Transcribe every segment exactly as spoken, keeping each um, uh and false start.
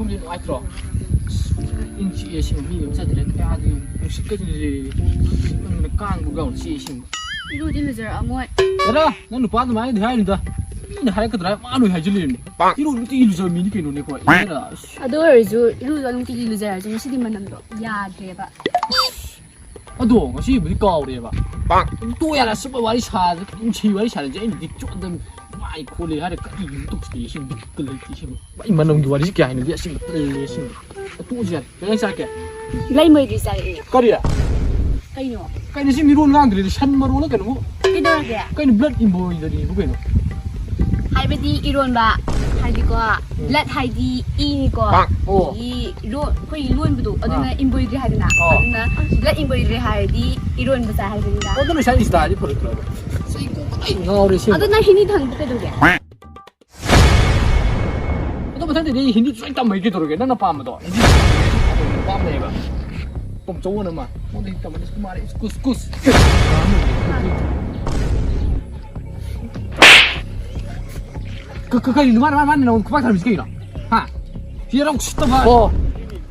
ꯅꯨꯡꯉꯥꯏꯇ꯭ꯔꯣ? ꯏꯪ ꯆꯤꯛꯑꯦ ꯑꯁꯦꯡꯕ, ꯃꯤ ꯑꯃ ꯆꯠꯇ꯭ꯔꯦ꯫ ꯀꯌꯥꯗꯤ ꯅꯨꯡꯁꯤꯠꯀꯁꯤꯅ ꯂꯤꯔꯤ꯫ ꯅꯨꯡꯁꯤꯠ ꯃꯅꯝꯅ ꯀꯥꯡꯕꯨ ꯌꯥꯎꯅ ꯆꯤꯛꯑꯦ ꯑꯁꯦꯡꯕ꯫ ꯏꯔꯨꯗꯤ ꯂꯨꯖꯔꯛꯑꯝꯃꯣꯏ꯫ ꯌꯥꯔꯦ, ꯅꯪ ꯅꯨꯄꯥ ꯑꯗꯨꯃꯥꯏꯅꯗꯤ ꯍꯥꯏꯅꯨꯗ꯫ ꯃꯤꯅ ꯍꯥꯏꯔꯛꯀꯗ꯭ꯔꯥ ꯍꯥꯏꯔ ꯃꯥ ꯂꯣꯏ ꯍꯥꯏꯖꯤꯜꯂꯤꯕꯅꯤ꯫ ꯏꯔꯨ ꯅꯨꯡꯇꯤꯒꯤ ꯂꯨꯖꯕ ꯃꯤꯅꯤ ꯀꯩꯅꯣꯅꯦ ꯑꯩꯈꯣꯏ꯫ ꯌꯥꯔꯦ, ꯑꯁ꯫ ꯑꯗꯨ ꯑꯣꯏꯔꯁꯨ ꯏꯔꯨꯗꯣ ꯅꯨꯡꯇꯤꯒꯤ ꯂꯨꯖꯔꯁꯨ ꯉꯁꯤꯗꯤ ꯃꯅꯝꯗꯣ ꯌꯥꯗ꯭ꯔꯦꯕ꯫ ꯑꯗꯣ ꯉꯁꯤꯕꯨꯗꯤ ꯀꯥꯎꯔꯦꯕ꯫ ꯇꯣꯛꯑꯣ ꯌꯥꯔꯦ, ꯑꯁꯨꯝꯕ ꯋꯥꯔꯤ ꯁꯥ-, ꯅꯨꯡꯁꯤ ꯋꯥꯔꯤ ꯁꯥꯟꯅꯁꯦ꯫ ꯑꯩꯅꯗꯤ ꯆꯣꯠꯅ ꯃꯥꯏ ꯈꯣꯠꯂꯦ ꯍꯥꯏꯔ ꯀꯔꯤꯒꯤꯅꯣ ꯇꯧꯁꯤꯜꯂꯛꯏ ꯁꯤ ꯕꯤꯠꯀ ꯂꯩꯇꯦ ꯁꯤ꯫ ꯑꯩ ꯃꯅꯝꯒꯤ ꯋꯥꯔꯤꯁꯤ ꯀꯌꯥ ꯍꯩꯅꯗꯦ, ꯑꯁꯦꯡꯕ ꯇꯜꯂꯦ ꯑꯁꯦꯡꯕ꯫ ꯇꯣꯛꯑꯁꯤ ꯌꯥꯔꯦ꯫ ꯀꯩ ꯏꯟꯖꯥꯡ ꯆꯥꯔꯛꯀꯦ? ꯂꯩꯃꯩꯗꯤ ꯆꯥꯔꯛꯑꯦ꯫ ꯀꯔꯤ? ꯀꯩꯅꯣ? ꯀꯩꯅꯣ ꯁꯤ ꯃꯤꯔꯣꯟ ꯉꯥꯡꯗ꯭ꯔꯦꯗꯤ, ꯁꯟ ꯃꯔꯣꯜꯂ ꯀꯩꯅꯣꯕꯨ? ꯀꯩꯗꯧꯔꯒꯦ? ꯀꯩꯅꯣ blood embroidery ꯕꯨ ꯀꯩꯅꯣ? ꯍꯥꯏꯕꯗꯤ ꯏꯔꯣꯟꯕ ꯍꯥꯏꯗꯤꯀꯣ, blood ꯍꯥꯏꯗꯤ ꯏꯅꯤꯀꯣ꯫ ꯑꯣ꯫ ꯑꯗꯒꯤ ꯂꯣ-, ꯑꯩꯈꯣꯏꯒꯤ ꯂꯣꯟꯕꯗꯣ ꯑꯗꯨꯅ ꯑꯥ꯫ Embroidery ꯍꯥꯏꯗꯅ꯫ ꯑꯣ꯫ ꯑꯗꯨꯅ blood embroidery ꯍꯥꯏꯔꯗꯤ ꯏꯔꯣꯟꯕ ꯆꯥꯏ ꯍꯥꯏꯕꯅꯤꯗ꯫ ꯑꯣ, ꯑꯗꯨ ꯂꯣꯏꯁꯥꯏ ꯏꯟꯁꯇꯥꯗꯤ ꯐꯔꯛꯇ꯭ꯔꯕ? ꯑꯁ, ꯑꯩ ꯀꯣꯛ ꯂꯣꯏ ꯉꯥꯎꯔꯦ ꯑꯁꯦꯡꯕ꯫ ꯑꯗꯣ ꯅꯪ ꯍꯤꯟꯗꯤ ꯈꯪꯕ ꯀꯩꯗꯧꯒꯦ? ꯑꯗꯣ ꯃꯊꯪꯗꯗꯤ ꯑꯩ ꯍꯤꯟꯗꯤ ꯁꯨꯡꯇꯝ ꯇꯝꯃꯣꯏ, ꯀꯩꯗꯧꯔꯒꯦ? ꯅꯪꯅ ꯄꯥꯝꯕꯗꯣ꯫ ꯍꯤꯟꯗꯤ ꯄꯥꯝꯃꯦꯕ꯫ ꯄꯥꯝꯃꯦꯕ꯫ ꯄꯥꯝꯆꯧꯕꯅ ꯑꯃ꯫ ꯃꯉꯣꯟꯗꯒꯤ ꯇꯝꯃꯅꯤ꯫ ꯀꯨꯁ ꯀꯨꯁ꯫ ꯀ-, ꯀ-, ꯀꯔꯤꯅꯣ ꯃꯥꯅ, ꯃꯥꯅ, ꯃꯥꯅ ꯅꯉꯣꯟꯗ ꯈꯨꯄꯥꯛ ꯊꯥꯔꯝꯃꯤꯁꯤ ꯀꯩꯅꯣ? ꯍꯥ? ꯁꯤ ꯌꯥꯔꯧ ꯎꯁꯤꯠꯇꯕ꯫ ꯑꯣ꯫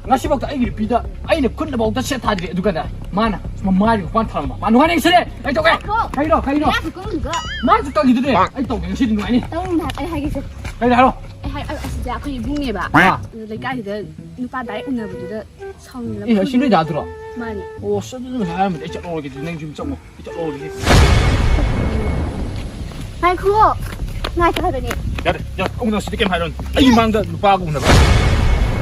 ꯉꯁꯤꯐꯥꯎꯗ ꯑꯩꯒꯤ ꯅꯨꯄꯤꯗ ꯑꯩꯅ ꯈꯨꯠꯅꯐꯥꯎꯗ ꯁꯦꯠ ꯊꯥꯗ꯭ꯔꯤ, ꯑꯗꯨꯒꯅꯦ ꯃꯥꯅ ꯃꯃꯥꯏꯗ ꯈꯨꯄꯥꯛ ꯊꯥꯔꯝꯕ꯫ ꯃꯥ ꯅꯨꯡꯉꯥꯏꯅ ꯌꯦꯡꯁꯤꯜꯂꯦ꯫ ꯑꯩ ꯇꯧꯒꯦ꯫ ꯉꯥꯏꯈꯣ꯫ ꯀꯩꯅꯣ? ꯀꯩꯅꯣ? ꯉꯥꯏꯈꯣ, ꯀꯩꯅꯣ? ꯃꯥꯁꯨ ꯇꯧꯈꯤꯗꯨꯅꯦ꯫ ꯑꯩ ꯇꯧꯒꯦ ꯉꯁꯤꯗꯤ ꯅꯨꯡꯉꯥꯏꯅꯤ꯫ ꯇꯧꯔꯨꯅꯨ ꯍꯥꯏ-, ꯑꯩ ꯍꯥꯏꯒꯦꯁꯦ꯫ ꯀꯩꯅꯣ ꯍꯥꯏꯔꯣ? ꯑꯩ ꯍꯥꯏ-, ꯑ-, ꯑꯁꯤꯁꯦ ꯑꯩꯈꯣꯏ ꯏꯕꯨꯡꯅꯦꯕ꯫ ꯑꯥ꯫ ꯑꯗꯨ ꯂꯩꯀꯥꯏꯁꯤꯗ ꯅꯨꯄꯥ direct ꯎꯅꯕꯗꯨꯗ ꯁꯥꯎꯅꯤꯡꯗꯅ ꯑꯦ, ꯑꯁꯤ ꯅꯣꯏ ꯗꯥꯗꯨꯔꯣ? ꯃꯥꯅꯦ꯫ ꯑꯣ, ꯑꯁ, ꯑꯗꯨ ꯅꯣꯏ ꯍꯥꯏꯔꯝꯃꯗꯤ ꯑꯩ ꯆꯠꯍꯧꯔꯒꯦ ꯑꯗꯨꯗꯤ, ꯅꯪ ꯌꯨꯝ ꯆꯪꯉꯣ꯫ ꯆꯠꯂꯣ꯫ ꯉꯥꯏꯈꯣ꯫ ꯉꯥꯏꯈꯣ ꯍꯥꯏꯕꯅꯦ꯫ ꯌꯥꯔꯦ, ꯌꯥꯔꯦ, ꯑꯃꯨꯛ ꯁꯤꯗꯤ ꯀꯩꯝ ꯍꯥꯏꯔꯣꯅꯦ꯫ ꯑꯩꯒꯤ ꯃꯥꯡꯗ ꯅꯨꯄꯥꯒ ꯎꯅꯕ꯫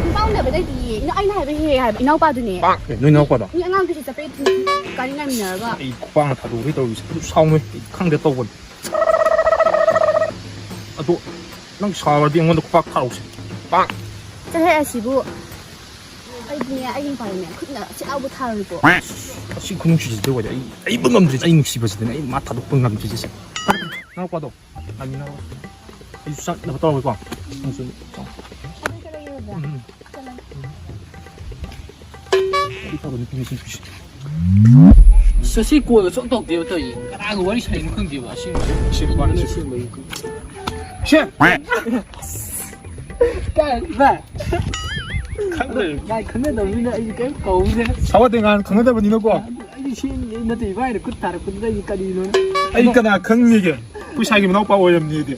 ꯅꯨꯄꯥ ꯎꯅꯕ ꯅꯠꯇꯤꯌꯦ꯫ ꯏꯅꯥꯎ-, ꯑꯩꯅ ꯍꯥꯏꯕ ꯍꯦꯛ ꯍꯦꯛ ꯍꯥꯏꯕ ꯏꯅꯥꯎꯄꯥꯗꯨꯅꯦ꯫ ꯑꯦ, ꯅꯣꯏ ꯏꯅꯥꯎꯄꯥꯗꯣ? ꯃꯤ ꯑꯉꯥꯡ ꯇꯨꯏꯁꯟ ꯆꯠꯄꯩ ꯒꯥꯔꯤ ꯉꯥꯏꯃꯤꯟꯅꯔꯒ꯫ ꯑꯩ ꯈꯨꯄꯥꯛꯅ ꯊꯥꯗꯣꯛꯑꯒꯦ ꯇꯧꯔꯤꯁꯦ꯫ ꯑꯗꯨ ꯁꯥꯎꯅꯨ, ꯑꯩ ꯈꯪꯗꯦ ꯇꯧꯕꯅꯤ꯫ ꯑꯗꯣ ꯅꯪ ꯁꯥꯎꯔꯗꯤ ꯑꯩꯉꯣꯟꯗ ꯈꯨꯄꯥꯛ ꯊꯥꯔꯛꯎꯁꯦ꯫ ꯆꯠꯂꯍꯦ ꯑꯁꯤꯕꯨ꯫ ꯑꯩꯗꯤꯅꯦ, ꯑꯩꯒꯤ ꯅꯨꯄꯥꯗꯅꯦ, ꯈꯨꯠꯅ ꯑꯁꯤ ꯂꯥꯎꯕ ꯊꯥꯔꯣꯏꯀꯣ꯫ ꯑꯁꯤ ꯈꯨꯅꯨꯡꯁꯤꯁꯤꯗ ꯑꯣꯏꯔꯦ꯫ ꯑꯩ, ꯑꯩꯕꯨ ꯉꯝꯗ꯭ꯔꯤꯁꯦ, ꯑꯩ ꯅꯨꯡꯁꯤꯕꯁꯤꯗꯅꯦ ꯑꯩ ꯃꯥ ꯊꯥꯗꯣꯛꯄ ꯉꯝꯗ꯭ꯔꯤꯁꯦ꯫ ꯁꯦ, ꯅꯅꯥꯎꯄꯥꯗꯣ, ꯂꯥꯛꯃꯤꯟꯅꯔꯣ꯫ ꯑꯩꯁꯨ ꯆꯥꯛꯅꯕ ꯇꯧꯔꯒꯦꯀꯣ꯫ ꯅꯪꯁꯨ ꯆꯥꯎ꯫ ꯑꯗꯨ ꯀꯩꯗꯧꯒꯦ ꯍꯥꯏꯕ? ꯎꯝ, ꯎꯝ꯫ ꯆꯠꯂꯒꯦ꯫ ꯑꯩ ꯐꯕ ꯅꯨꯄꯤꯅꯤ ꯁꯤ ꯅꯨꯄꯤꯁꯦ꯫ ꯑꯁ, ꯉꯁꯤ ꯀꯣꯜꯒ ꯁꯨꯡꯇꯧ ꯇꯧꯗꯦꯕ ꯇꯧꯔꯤꯁꯦ꯫ ꯀꯅꯥꯒ ꯋꯥꯔꯤ ꯁꯥꯟꯅꯩꯅꯣ ꯈꯪꯗꯦꯕ, ꯑꯁꯦꯡꯕ꯫ ꯑꯁꯦꯡꯕ ꯋꯥꯔꯤ ꯁꯥꯟꯅꯩ꯫ ꯑꯁꯦꯡꯕꯒꯤ꯫ ꯁꯦ! ꯚꯥꯏ, ꯚꯥꯏ꯫ ꯈꯪꯗ꯭ꯔꯦ꯫ ꯚꯥꯏ, ꯈꯪꯅꯗꯕꯅꯤꯅ ꯑꯩꯁꯨ ꯀꯩꯝ ꯀꯧꯗꯦ꯫ ꯁꯥꯎꯋꯥꯗꯦ, ꯉꯍꯥꯟ ꯈꯪꯅꯗꯕꯅꯤꯅꯀꯣ꯫ ꯑꯩꯗꯤ ꯁꯤ ꯅꯠꯇꯦ, ꯏꯕꯥꯏꯅ ꯈꯨꯠ ꯊꯥꯔꯛꯄꯗꯨꯗ ꯑꯩꯗꯤ ꯀꯔꯤꯅꯣ? ꯑꯩ ꯀꯅꯥ ꯈꯪꯉꯤꯒꯦ? ꯑꯩꯈꯣꯏ ꯁꯥꯏꯒꯤ ꯃꯅꯥꯎꯄꯥ ꯑꯣꯏꯔꯝꯅꯤꯗꯤ꯫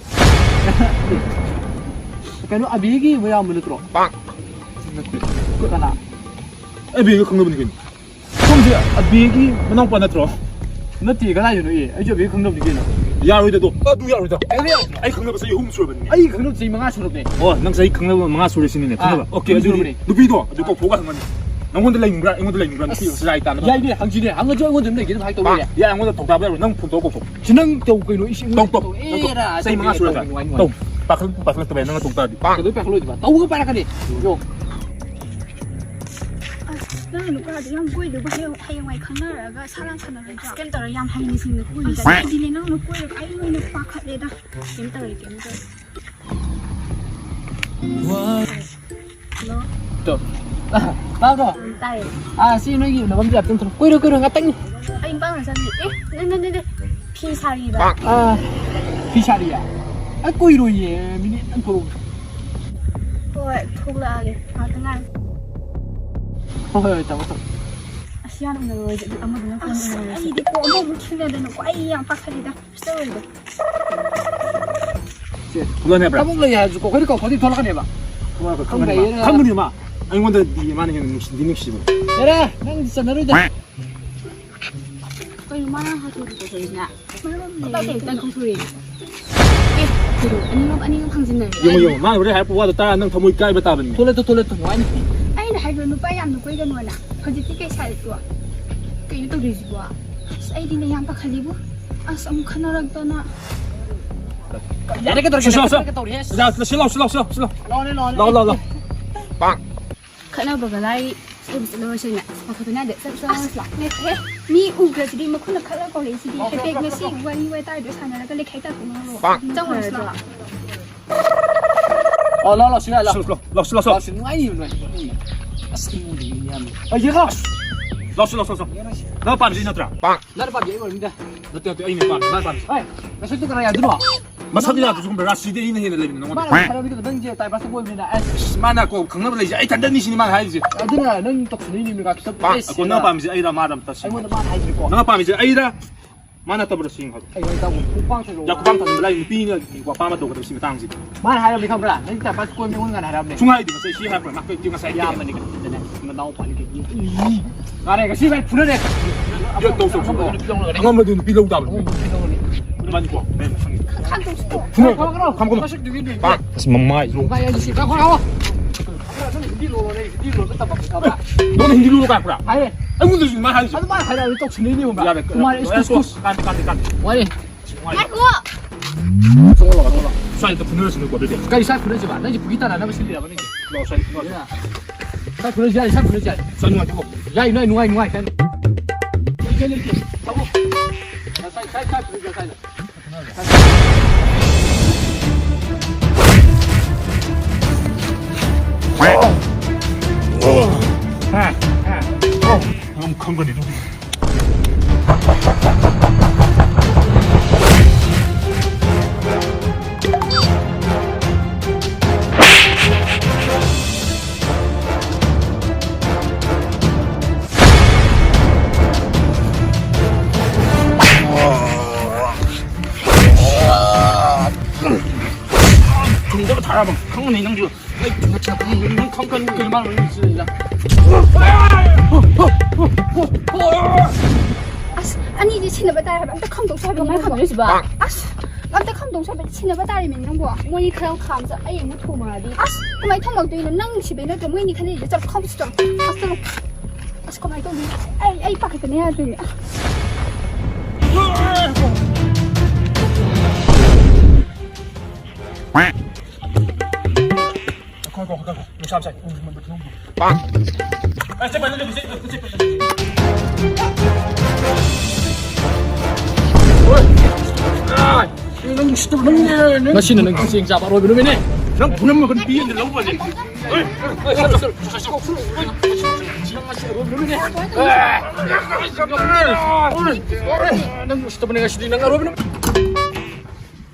ꯀꯩꯅꯣ, ꯑꯕꯤꯒꯤ ꯃꯌꯥꯝꯕ ꯅꯠꯇ꯭ꯔꯣ? ꯅꯠꯇꯦ꯫ ꯀꯅꯥ? ꯑꯕꯤꯒ ꯈꯪꯅꯕꯅꯤ ꯀꯩꯅꯣ꯫ ꯁꯣꯝꯁꯦ ꯑꯕꯤꯒꯤ ꯃꯅꯥꯎꯄꯥ ꯅꯠꯇ꯭ꯔꯣ? ꯅꯠꯇꯦ, ꯀꯗꯥꯏꯗꯅꯣ? ꯑꯦ, ꯑꯩꯁꯨ ꯑꯕꯤꯒ ꯈꯪꯅꯕꯅꯤ ꯀꯩꯅꯣ꯫ ꯌꯥꯔꯣꯏꯗ ꯑꯗꯣ꯫ ꯑꯗꯨ ꯌꯥꯔꯣꯏꯗ꯫ ꯀꯩꯗꯧ ꯌꯥꯔꯣꯏꯗ꯭ꯔꯣ? ꯑꯩ ꯈꯪꯅꯕ ꯆꯍꯤ ꯑꯍꯨꯝ ꯁꯨꯔꯕꯅꯤ꯫ ꯑꯩ ꯈꯪꯅꯕ ꯆꯍꯤ ꯃꯉꯥ ꯁꯨꯔꯕꯅꯦ꯫ ꯑꯣ, ꯅꯪ ꯆꯍꯤ ꯈꯪꯅꯕ ꯃꯉꯥ ꯁꯨꯔꯦ ꯁꯤꯅꯤꯅꯦ, ꯑꯥ, ꯈꯪꯅꯕ? ꯑꯣꯀꯦ, ꯑꯍꯨꯝ ꯑꯗꯨꯗꯤ ꯁꯨꯔꯕꯅꯦ꯫ ꯅꯨꯄꯤꯗꯣ ꯑꯗꯨ ꯀꯧꯊꯣꯛꯑꯒ ꯍꯪꯉꯅꯤ꯫ ꯅꯪꯉꯣꯟꯗ ꯂꯩꯅꯤꯡꯕ꯭ꯔꯥ? ꯑꯩꯉꯣꯟꯗ ꯂꯩꯅꯤꯡꯕ꯭ꯔꯥ? ꯅꯨꯄꯤ ꯑꯁ, ꯁꯤꯗ ꯍꯥꯏꯇꯥꯅ꯫ ꯌꯥꯏꯅꯦ, ꯍꯪꯁꯤꯅꯦ꯫ ꯍꯪꯉꯁꯨ ꯑꯩꯉꯣꯟꯗ ꯑꯗꯨꯝ ꯂꯩꯒꯦ ꯑꯗꯨꯝ ꯍꯥꯏ ꯇꯧꯕ ꯌꯥꯏ꯫ ꯌꯥꯏ, ꯑꯩꯉꯣꯟꯗ ꯊꯧꯗꯥꯕ ꯌꯥꯔꯣꯏ꯫ ꯅꯪ ꯐꯣꯟ ꯇꯧꯔ ꯀꯧꯊꯣꯛ꯫ ꯁꯤ ꯅꯪ ꯇꯧ ꯀꯩꯅꯣ? ꯏꯁꯤꯡ ꯇꯧ, ꯇꯧ, ꯇꯧ, ꯇꯧ꯫ ꯑꯦꯔꯥ, ꯆꯍꯤ ꯃꯉꯥ ꯇꯧꯒꯦ, ꯁꯨꯔꯦ꯫ ꯇꯧꯒꯦ, ꯋꯥꯅꯤ, ꯋꯥꯅꯤ꯫ ꯇꯧ꯫ ꯄꯥꯈꯠ-, ꯄꯥꯈꯠꯂꯛꯇꯕ ꯌꯥꯏ, ꯅꯪꯅ ꯇꯧ ꯇꯥꯔꯗꯤ꯫ ꯀꯩꯗꯧꯕꯩ ꯄꯥꯈꯠꯂꯣꯏꯗꯣꯏꯕ? ꯇꯧꯒ ꯄꯥꯏꯔꯛꯀꯅꯤ꯫ ꯌꯣ꯫ ꯑꯁ, ꯅꯪ ꯅꯨꯄꯥꯗꯣ ꯌꯥꯝ ꯀꯣꯏꯗꯧꯕ, ꯍꯌꯦꯡ, ꯍꯌꯦꯡꯋꯥꯏ ꯈꯪꯅꯔꯒ ꯁꯥ ꯂꯥꯟ ꯁꯥꯟꯅꯔꯣꯏꯗ꯭ꯔꯣ? ꯑꯁ, ꯀꯩꯝ ꯇꯧꯔꯣꯏ, ꯌꯥꯝ ꯍꯩꯅ ꯁꯤꯡꯅ ꯀꯣꯏꯅꯤ꯫ ꯑꯁ, ꯑꯩꯗꯤꯅꯦ, ꯅꯪꯅ ꯀꯣꯏꯔꯒ ꯑꯩ ꯑꯣꯏꯅ ꯄꯥꯈꯠꯂꯦꯗ꯫ ꯀꯩꯝ ꯇꯧꯔꯣꯏ, ꯀꯩꯝ ꯇꯧꯔꯣꯏ꯫ ꯍꯜꯂꯣ? ꯇꯣ꯫ ꯇꯥꯕ꯭ꯔꯣ? ꯎꯝ, ꯇꯥꯏꯌꯦ꯫ ꯑꯥ, ꯁꯤ ꯅꯣꯏꯒꯤ ꯎꯅꯐꯝꯁꯦ ꯑꯝꯇꯪ ꯊꯣꯛꯂꯛꯑꯣ꯫ ꯀꯨꯏꯔꯣꯏ, ꯀꯨꯏꯔꯣꯏ, ꯉꯥꯛꯇꯪꯅꯤ꯫ ꯑꯩ ꯅꯨꯄꯥ ꯎꯅ ꯆꯠꯂꯤ꯫ ꯑꯦ, ꯅꯪ, ꯅꯪ, ꯅꯪ, ꯅꯪ, ꯐꯤ ꯁꯥꯔꯤꯕ? ꯑꯥ, ꯐꯤ ꯁꯥꯔꯤꯌꯦ? ꯑꯩ ꯀꯨꯏꯔꯣꯏꯌꯦ, ꯃꯤꯅꯤꯠ ꯑꯝ ꯊꯣꯛꯂꯛꯑꯣ꯫ ꯍꯣꯏ, ꯊꯣꯛꯂꯛꯑꯒꯦ꯫ ꯉꯥꯛꯇꯪ ꯉꯥꯏꯌꯨ꯫ ꯍꯣꯏ, ꯍꯣꯏ, ꯍꯣꯏ, ꯇꯥꯃꯣ, ꯇꯥꯃꯣ꯫ ꯑꯁ, ꯌꯥꯝ ꯎꯅꯔꯣꯏꯁꯦ, ꯑꯗꯨ ꯑꯃꯗꯨꯅ ꯐꯣꯟ ꯑꯁ, ꯎꯅꯔꯣꯏꯁꯦ꯫ ꯑꯩꯗꯤ ꯀꯣ ꯑꯃꯃꯨꯛ ꯊꯦꯡꯅꯗꯅꯀꯣ, ꯑꯩ ꯌꯥꯝ ꯄꯥꯈꯠꯂꯤꯗ꯫ ꯁꯤ ꯇꯧꯔꯤꯗꯣ꯫ ꯁꯦ, ꯊꯣꯛꯂꯛꯑꯅꯤ ꯍꯥꯏꯕ꯭ꯔꯥ? ꯊꯕꯛ ꯂꯩ ꯍꯥꯏꯔꯁꯨꯀꯣ, ꯑꯩꯈꯣꯏꯗꯤ ꯀꯧ-, ꯑꯩꯈꯣꯏꯗꯤ ꯊꯣꯛꯂꯛꯀꯅꯦꯕ꯫ ꯊꯣꯛꯂꯛꯑꯒ ꯈꯪꯒꯅꯤ ꯃꯥ꯫ ꯈꯪꯒꯅꯤ꯫ ꯈꯪꯒꯅꯤ ꯃꯥ꯫ ꯑꯩꯉꯣꯟꯗꯗꯤ ꯃꯥꯅ ꯍꯦꯟꯅ ꯅꯨꯡꯁꯤꯗꯤ ꯅꯨꯡꯁꯤꯕꯅꯦ꯫ ꯌꯥꯔꯦ, ꯅꯪꯗꯤ ꯆꯠꯅꯔꯣꯏꯗ꯫ ꯀꯩꯅꯣ ꯃꯥꯅ ꯍꯥꯊꯨ ꯍꯥꯊꯨ ꯇꯧꯊꯣꯔꯛꯏꯁꯤꯅ? ꯃꯔꯝ ꯂꯩ꯫ ꯇꯞ ꯇꯞ ꯇꯞ ꯀꯧꯊꯣꯔꯛꯑꯦ꯫ ꯑꯦ, ꯀꯩꯅꯣ, ꯑꯅꯤꯃꯛ, ꯑꯅꯤꯃꯛ ꯐꯪꯖꯤꯟꯅꯔꯦ꯫ ꯌꯦꯡꯉꯣ, ꯌꯦꯡꯉꯣ, ꯃꯥꯅ ꯍꯣꯔꯦꯟ ꯍꯥꯏꯔꯛꯄ ꯋꯥꯗꯣ ꯇꯥꯔ ꯅꯪ ꯊꯃꯣꯏ ꯀꯥꯏꯕ ꯇꯥꯕꯅꯤꯅꯦ꯫ ꯊꯣꯛꯂꯛꯇꯣ, ꯊꯣꯛꯂꯛꯇꯣ, ꯅꯨꯡꯉꯥꯏꯅꯤ꯫ ꯑꯩꯅ ꯍꯥꯏꯗ꯭ꯔꯣ, ꯅꯨꯄꯥ ꯌꯥꯝꯅ ꯀꯣꯏꯒꯅꯣꯅ? ꯍꯧꯖꯤꯛꯇꯤ ꯀꯩ ꯁꯥꯔꯛꯇ꯭ꯔꯣ? ꯀꯩꯅꯣ ꯇꯧꯗꯣꯏꯁꯤꯕꯣ? ꯑꯁ, ꯑꯩꯗꯤꯅꯦ ꯌꯥꯝ ꯄꯥꯈꯠꯂꯤꯕꯨ꯫ ꯑꯁ, ꯑꯃꯨꯛ ꯈꯠꯅꯔꯛꯇꯅ꯫ ꯌꯥꯔꯦ, ꯀꯩꯗꯧꯔꯒꯦ? ꯁꯤ ꯂꯥꯎ, ꯁꯤ ꯂꯥꯎ꯫ ꯀꯩꯗꯧꯔꯒꯦ? ꯁꯤ ꯂꯥꯎ, ꯁꯤ ꯂꯥꯎ, ꯁꯤ ꯂꯥꯎ, ꯁꯤ ꯂꯥꯎ꯫ ꯂꯥꯎꯅꯦ, ꯂꯥꯎꯅꯦ꯫ ꯂꯥꯎ, ꯂꯥꯎ, ꯂꯥꯎ꯫ ꯄꯥꯡ꯫ ꯈꯠꯅꯕꯒ ꯂꯥꯏꯔꯤ꯫ ꯑꯩꯕꯨ ꯆꯠꯂꯨꯔꯁꯤꯅꯦ꯫ ꯄꯥꯈꯠꯄ ꯌꯥꯗꯦ꯫ ꯆꯠ-, ꯆꯠꯂꯨꯔꯁꯤ ꯂꯥꯎ꯫ ꯑꯁ, ꯅꯠꯇꯦ꯫ ꯃꯤ ꯎꯈ꯭ꯔꯁꯤꯗꯤ ꯃꯈꯨꯠꯅ ꯈꯠꯂ ꯀꯧꯔꯛꯏꯁꯤꯗꯤ꯫ ꯍꯥꯏꯐꯦꯠ ꯉꯁꯤ ꯋꯥꯔꯤ ꯋꯥꯇꯥꯏꯗꯣ ꯁꯥꯟꯅꯔꯒ ꯂꯩꯈꯥꯏ ꯇꯥꯛꯄ ꯉꯥꯡꯂꯣ꯫ ꯄꯥꯡ꯫ ꯆꯪꯉꯨꯔꯁꯤ ꯂꯥꯎ꯫ ꯑꯣ, ꯂꯥꯎ, ꯂꯥꯎ, ꯁꯤ ꯂꯥꯎ, ꯂꯥꯎ꯫ ꯂꯥꯎ, ꯁꯤ ꯂꯥꯎ, ꯁꯤ ꯂꯥꯎ꯫ ꯂꯥꯎ, ꯁꯤ ꯅꯨꯡꯉꯥꯏꯅꯤ, ꯅꯨꯡꯉꯥꯏꯅꯤ꯫ ꯑꯁ, ꯑꯩꯉꯣꯟꯗꯒꯤ ꯃꯤ ꯌꯥꯝꯃꯤ꯫ ꯑ, ꯌꯦꯡꯉꯣ꯫ ꯂꯥꯎ, ꯁꯤ ꯂꯥꯎ, ꯁꯤ ꯂꯥꯎ, ꯁꯤ ꯂꯥꯎ꯫ ꯌꯦꯡꯉꯣ ꯁꯤ꯫ ꯅꯪ ꯄꯥꯝꯃꯤꯁꯤ ꯅꯠꯇ꯭ꯔꯥ? ꯄꯥꯡ꯫ ꯅꯪ ꯄꯥꯝꯃꯤ ꯑꯩ ꯑꯣꯏꯔꯝꯅꯤꯗ꯫ ꯅꯠꯇꯦ, ꯅꯠꯇꯦ, ꯑꯩꯅ ꯄꯥꯝꯃꯤ, ꯅꯪ ꯄꯥꯝꯃꯤ꯫ ꯍꯣꯏ, ꯅꯁꯛꯇꯨ ꯀꯅꯥ ꯌꯥꯗꯣꯏꯅꯣ? ꯃꯁꯛ ꯌꯥꯗ꯭ꯔꯁꯨ ꯈꯪꯕ꯭ꯔꯥ? ꯔꯥꯁꯤꯗꯤ ꯑꯩꯅ ꯍꯦꯟꯅ ꯂꯩꯕꯅꯤ ꯅꯉꯣꯟꯗ꯫ ꯃꯥꯅ ꯍꯥꯏꯔꯝꯃꯤꯗꯣ ꯅꯪꯁꯦ time pass ꯇ ꯀꯣꯏꯕꯅꯤꯅ, ꯑꯁ꯫ ꯏꯁ, ꯃꯥꯅ ꯀꯣ ꯈꯪꯅꯕ ꯂꯩꯁꯦ ꯑꯩ ꯏꯊꯟꯗꯅꯤ ꯁꯤꯅꯤ ꯃꯥꯅ ꯍꯥꯏꯔꯤꯁꯦ꯫ ꯑꯗꯨꯅ ꯅꯪ ꯇꯧꯁꯟꯅꯩꯅꯦ ꯃꯤ ꯀꯥ ꯈꯤꯇꯪ ꯑ, ꯀꯣ ꯅꯪ ꯄꯥꯝꯃꯤꯁꯦ ꯑꯩꯔꯥ ꯃꯥꯔꯥ ꯑꯝꯇ ꯁꯤ꯫ ꯑꯩꯉꯣꯟꯗ ꯃꯥꯅ ꯍꯥꯏꯁꯤꯀꯣ꯫ ꯅꯪ ꯄꯥꯝꯃꯤꯁꯦ ꯑꯩꯔꯥ ꯃꯥꯅ ꯇꯧꯕ꯭ꯔꯥ ꯁꯤ ꯌꯦꯡꯉꯣ꯫ ꯑꯩ ꯋꯥꯔꯤ ꯇꯥꯎ꯫ ꯈꯨꯄꯥꯛ ꯊꯥꯖꯤꯜꯂꯣ꯫ ꯌꯥ, ꯈꯨꯄꯥꯛ ꯊꯥꯖꯤꯟꯕ ꯂꯥꯏ ꯅꯨꯄꯤꯅ ꯋꯥ ꯄꯥꯝꯕ ꯇꯧꯒꯗꯕ ꯁꯤ ꯃꯇꯥꯡꯁꯤꯗꯤ꯫ ꯃꯥꯅ ꯍꯥꯏꯔꯝꯃꯤ ꯈꯪꯕ꯭ꯔꯥ? ꯅꯪ time pass ꯀꯣꯏꯕꯅꯤ ꯑꯩꯉꯣꯟꯗ ꯉꯥꯟꯅ ꯍꯥꯏꯔꯝꯃꯤ꯫ ꯁꯨꯡꯍꯥꯏꯗꯦ ꯉꯁꯥꯏ ꯁꯤ ꯍꯥꯏꯔꯛꯄ꯭ꯔꯥ? ꯉꯥꯛꯇ ꯉꯁꯥꯏ ꯏꯌꯥꯝꯕꯅꯤ ꯀꯩꯅꯣ, ꯅꯅꯥꯎꯄꯥꯅꯤ ꯀꯩꯅꯣ꯫ ꯉꯥꯔꯦ ꯉꯁꯤ ꯚꯥꯏ ꯐꯨꯅꯔꯦ꯫ ꯌꯥ, ꯇꯧ, ꯇꯧ, ꯇꯧ꯫ ꯑꯉꯝꯕꯗꯨ ꯅꯨꯄꯤ ꯂꯧ ꯇꯥꯕꯅꯤ꯫ ꯑꯗꯨꯃꯥꯏꯅ ꯀꯣ꯫ ꯐꯨꯅꯔꯣ꯫ ꯈꯝ, ꯈꯝ꯫ ꯑꯁ, ꯃꯃꯥꯏ ꯂꯣꯡ꯫ ꯅꯪ ꯍꯤꯟꯗꯤ ꯂꯣꯜꯂꯣ ꯀꯥꯏ ꯍꯥꯏꯔꯛꯄ꯭ꯔꯥ? ꯑꯩꯉꯣꯟꯗꯁꯨ ꯑꯗꯨꯃꯥꯏꯅ ꯍꯥꯏꯔꯤꯁꯦ꯫ ꯑꯗꯨ ꯃꯥꯅ ꯍꯥꯏꯔꯛꯑꯗꯤ ꯇꯧꯁꯤꯟꯅꯩꯅꯦ ꯈꯪꯕ꯭ꯔꯥ? ꯌꯥꯔꯦ꯫ ꯃꯃꯥꯏ ꯏꯁ ꯀꯨꯁ ꯀꯨꯁ꯫ ꯀꯥꯟꯗꯦ, ꯀꯥꯟꯗꯦ, ꯀꯥꯟꯗꯦ꯫ ꯋꯥꯔꯦ꯫ ꯉꯥꯏꯈꯣ꯫ ꯁ꯭ꯋꯥꯏꯗ ꯐꯨꯅꯔꯁꯤꯅꯦꯀꯣ ꯑꯗꯨꯗꯤ꯫ ꯀꯔꯤ ꯁ꯭ꯋꯥꯏ ꯐꯨꯅꯔꯁꯤꯕ? ꯅꯪꯁꯦ ꯄꯨꯈ꯭ꯔꯤ ꯇꯥꯟꯅꯅꯕ ꯁꯤꯜꯂꯤꯔꯕ ꯅꯪꯁꯦ? ꯂꯥꯛꯑꯣ, ꯁ꯭ꯋꯥꯏꯗ ꯐꯨꯅꯔꯁꯤ꯫ ꯁ꯭ꯋꯥꯏ ꯐꯨꯅꯔꯁꯤ ꯌꯥꯏ, ꯁ꯭ꯋꯥꯏ ꯐꯨꯅꯔꯁꯤ ꯌꯥꯏ꯫ ꯁ꯭ꯋꯥꯏ ꯅꯨꯡꯉꯥꯏꯇꯦꯀꯣ꯫ ꯌꯥꯏ, ꯅꯨꯡꯉꯥꯏ, ꯅꯨꯡꯉꯥꯏ, ꯅꯨꯡꯉꯥꯏ, ꯁ꯭ꯋꯥꯏ꯫ ꯂꯩꯇꯦ, ꯂꯩꯇꯦ꯫ ꯊꯝꯃꯣ꯫ ꯁ꯭ꯋꯥꯏ, ꯁ꯭ꯋꯥꯏ, ꯁ꯭ꯋꯥꯏ ꯐꯨꯅꯔꯁꯤ ꯌꯥꯏ, ꯁ꯭ꯋꯥꯏꯗ꯫ ꯅꯪ ꯈꯪꯒꯅꯤ ꯑꯗꯨꯗꯤ꯫ ꯊꯨꯝꯗꯕ ꯊꯥꯔꯕ ꯈꯪꯉꯨꯅꯦ ꯅꯪꯁꯨ꯫ ꯑꯩ ꯊꯨꯝꯗ ꯊꯤꯜꯂꯛꯄ ꯈꯪꯉꯨꯅꯦ꯫ ꯅꯪ ꯈꯪ-, ꯈꯪ-, ꯀꯩꯅꯣ ꯃꯥꯅ ꯍꯧꯖꯤꯛ ꯆꯠꯂꯤꯗ꯫ ꯑꯁ, ꯑꯅꯤꯗꯤ ꯁꯤꯟꯅꯕ ꯇꯥꯏ ꯍꯥꯏꯕ꯫ ꯑꯝꯇ ꯈꯪꯗꯣꯛꯁꯦ ꯍꯥꯏꯕꯅꯤ ꯀꯃꯥꯏꯅ ꯅꯪꯕꯣ꯫ ꯈꯪꯗꯣꯏꯁꯤꯕ? ꯑꯁ, ꯑꯝꯇ ꯈꯪꯗꯣꯛꯁꯦ ꯍꯥꯏꯕ꯫ ꯁꯤꯟꯅꯕ ꯇꯥꯔꯤꯃꯤ ꯅꯪꯕꯣ꯫ ꯃꯣꯏꯅꯤ ꯈꯔ ꯈꯥꯝꯖ-, ꯑꯩ ꯑꯃꯨꯛ ꯊꯣꯡꯉꯛꯑꯗꯤ꯫ ꯑꯁ, ꯀꯃꯥꯏꯅ ꯊꯣꯡꯉꯛꯇꯣꯏꯅꯣ? ꯅꯪ ꯅꯨꯡꯁꯤꯕꯩ ꯅꯠꯇ꯭ꯔꯣ? ꯃꯣꯏꯅꯤ ꯈꯟꯅꯩꯁꯦ꯫ ꯆꯠꯂꯣ, ꯈꯪꯗꯣꯛꯁꯤ ꯆꯠꯂꯣ꯫ ꯑꯁ, ꯆꯠꯂꯣ꯫ ꯑꯁ, ꯀꯃꯥꯏꯅ ꯇꯧꯗꯣꯏꯅꯣ? ꯑꯩ, ꯑꯩ ꯄꯥꯈꯠꯄꯅ ꯌꯥꯗ꯭ꯔꯦ꯫ ꯉꯥꯏꯈꯣ, ꯉꯥꯏꯈꯣ, ꯉꯥꯏꯈꯣ, ꯉꯥꯏꯈꯣ꯫ ꯅꯨꯡꯁꯥ ꯌꯥꯝ ꯁꯥꯏ꯫ ꯑꯦ, ꯆꯠꯄ ꯅꯠꯇꯦ, ꯆꯠꯄ, ꯆꯠꯄ꯫ ꯑꯣꯏ! ꯑꯥ! ꯅꯪ ꯎꯁꯤꯠꯇꯕ ꯅꯪꯅꯦ, ꯅꯪ꯫ ꯉꯁꯤꯅ ꯅꯪ ꯆꯦꯡ ꯆꯥꯕ ꯑꯔꯣꯏꯕ ꯅꯨꯃꯤꯠꯅꯦ꯫ ꯅꯪ ꯐꯨꯅꯝꯃꯒ ꯅꯨꯄꯤ ꯑꯃꯗ ꯂꯧꯕꯁꯦ꯫ ꯑꯦ, ꯑꯦ, ꯆꯠꯂꯣ, ꯆꯠꯂꯣ, ꯆꯠꯂꯣ, ꯆꯠꯂꯣ꯫ ꯅꯪ ꯉꯁꯤ ꯑꯔꯣꯏꯕ ꯅꯨꯃꯤꯠꯅꯦ꯫ ꯑꯦ, ꯅꯪ ꯎꯁꯤꯠꯇꯕꯅꯦ ꯉꯁꯤꯗꯤ, ꯅꯪ ꯑꯔꯣꯏꯕ ꯅꯨꯃꯤꯠ꯫